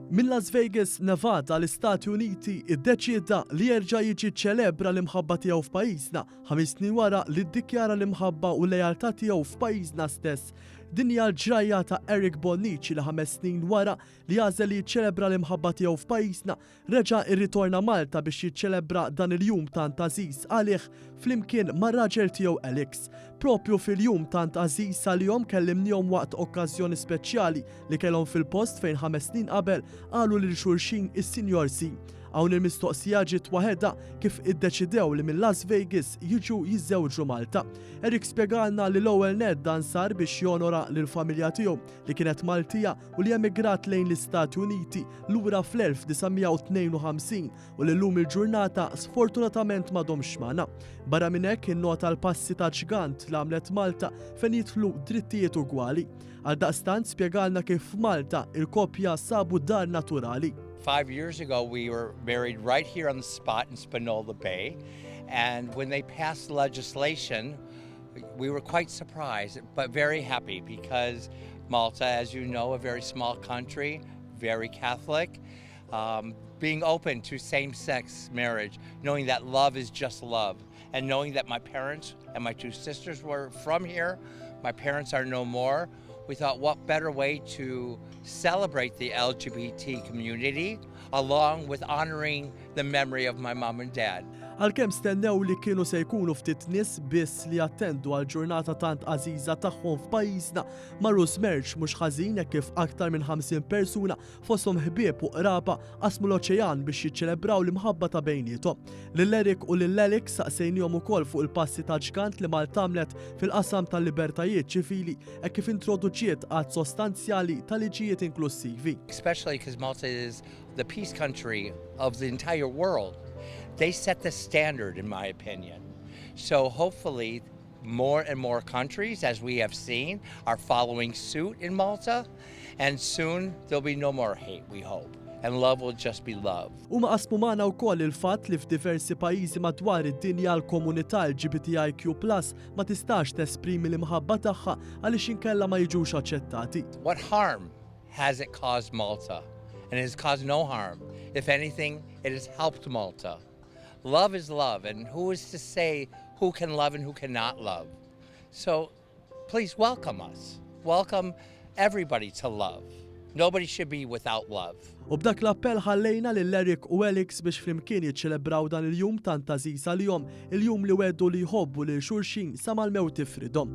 Minn Las Vegas, Nevada, l-Istati Uniti, iddeċieda li jerġa' jiġi ċċelebra l-imħabba tiegħu f'pajjiżna, 5 snin wara li ddikjara l-imħabba u l-lealtà tiegħu f'pajjiżna stess. Din hija l-ġrajja ta' Eric Bonnici li 5 snin wara li għażel li jiċċelebra l-imħabba tiegħu f'pajjiżna, reġa' irritorna Malta biex jiċċelebra dan il-jum tant għażiż għalih flimkien mar-raġel tiegħu Alex. Propju fil-jum tant għażiż għalihom kellimnihom waqt okkażjoni speċjali li kellhom fil-post fejn 5 snin qabel qalu lil xulxin is-Sinjor Si. Hawn il-mistoqsija ġiet waħedha kif iddeċidew li minn Las Vegas jiġu jiżżewġu Malta. Eric spjegalna li l-ewwel net dan sar biex jonora lill-familja tiegħu li kienet Maltija u li emigrat lejn l-Istati Uniti lura fl-1952 u li llum il-ġurnata sfortunatament m'għadhomx magħna. Barra minn hekk innota l-passi ta' ġgant li għamlet Malta fejn jidħlu drittijiet ugwali. Għaldaqstant spjegalna kif f'Malta il-koppja sabu dar naturali. 5 years ago, we were married right here on the spot in Spinola Bay. And when they passed legislation, we were quite surprised, but very happy because Malta, as you know, a very small country, very Catholic, being open to same sex marriage, knowing that love is just love, and knowing that my parents and my two sisters were from here, my parents are no more. We thought, what better way to celebrate the LGBT community along with honoring the memory of my mom and dad? Għalkemm stennew li kienu se jkunu ftit nies biss li attendu għal ġurnata tant għażiża tagħhom f'pajjiżna, marru smerċ mhux ħażin hekk kif aktar minn 50 persuna fosthom ħbieb u qraba qasmu l-oċean biex jiċċelebraw l-imħabba ta' bejniethom. Lil Eric u lil Alex saqsejnihom ukoll fuq il-passi ta' ġgant li Malta għamlet fil-qasam tal-libertajiet ċivili e kif introduċiet għadd sostanzjali ta' liġijiet inklusivi. Especially because Malta is the peace country of the entire world. They set the standard, in my opinion. So hopefully, more and more countries, as we have seen, are following suit in Malta. And soon there'll be no more hate, we hope. And love will just be love. Huma qasmu magħna wkoll il-fatt li f'diversi pajjiżi madwar id-dinja l-komunità LGBTIQ+ ma tistax tesprimi l-imħabba tagħha għaliex inkella ma jiġux aċċettati. What harm has it caused Malta? And it has caused no harm. If anything, it has helped Malta. Love is love, and who is to say who can love and who cannot love? So please welcome us. Welcome everybody to love. Nobody should be without love. U b'dak l-appell ħallejna lil Eric u Alex biex flimkien jiċċelebraw dan il-jum tant għażiż għalihom, il-jum li wegħdu li jħobbu lil xulxin sa mal-mewt tifridhom.